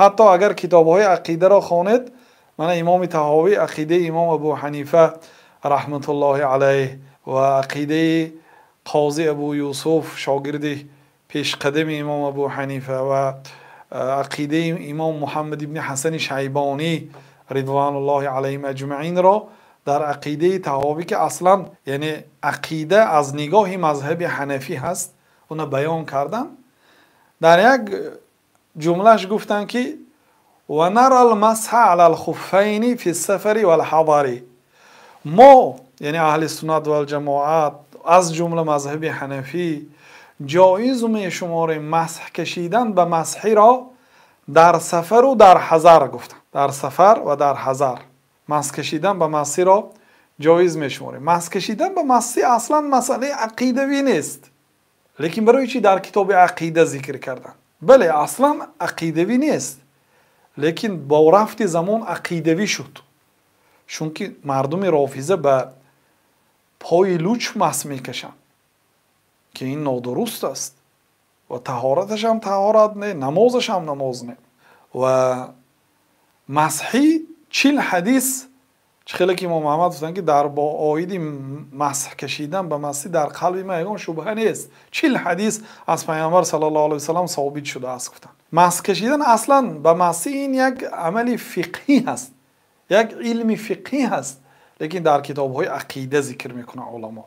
Ҳатто агар китобҳои ақидаро хонед, мана Имоми Таҳовӣ ақидаи Имом Абу Ҳанифа раҳматуллоҳи алайҳ ва ақидаи Қози Абу Юсуф, шогирди пешқадами Имом Абу Ҳанифа, ва ақидаи Имом Муҳаммад ибни Ҳасани Шайбонӣ ризвонуллоҳи алайҳим аҷмаинро дар ақидаи Таҳовӣ, ки аслан яъне ақида аз нигоҳи мазҳаби ҳанафӣ ҳаст, уна баён кардан. Дар як ҷумлаш гуфтанд, ки ва нарал масҳа алал хуффайни фи сафари вал ҳадари. Мо, яъне аҳли суннат вал ҷамоат, аз ҷумла мазҳаби ҳанафӣ, ҷоиз мешуморем масҳ кашидан ба масҳиро дар сафару дар ҳазар. Гуфтанд, дар сафар ва дар ҳазар масҳ кашидан ба масҳиро ҷоиз мешуморем. Масҳ кашидан ба масҳи аслан масъалаи ақидавӣ нест, лекин барои чӣ дар китоби ақида зикр кардан? Бале, аслан ақидавӣ нест, лекин бо рафти замон ақидавӣ шуд, чунки мардуми рофиза ба пои луч масҳ мекашанд, ки ин нодуруст аст ва таҳораташ ҳам таҳорат не, намозаш ҳам намоз не. Ва масҳӣ 40 ҳадис, чӣ хеле ки Имом Аҳмад гуфтанд, ки дар бо оиди масҳ кашидан ба масҳӣ дар қалби ман ягон шубҳа нест, 40 ҳадис аз Пайғамбар саллаллоҳу алайҳи васаллам собит шудааст, гуфтанд. Масҳ кашидан аслан ба масҳӣ ин як амали фиқҳӣ ҳаст, як илми фиқҳӣ ҳаст, лекин дар китобҳои ақида зикр мекунанд уламо.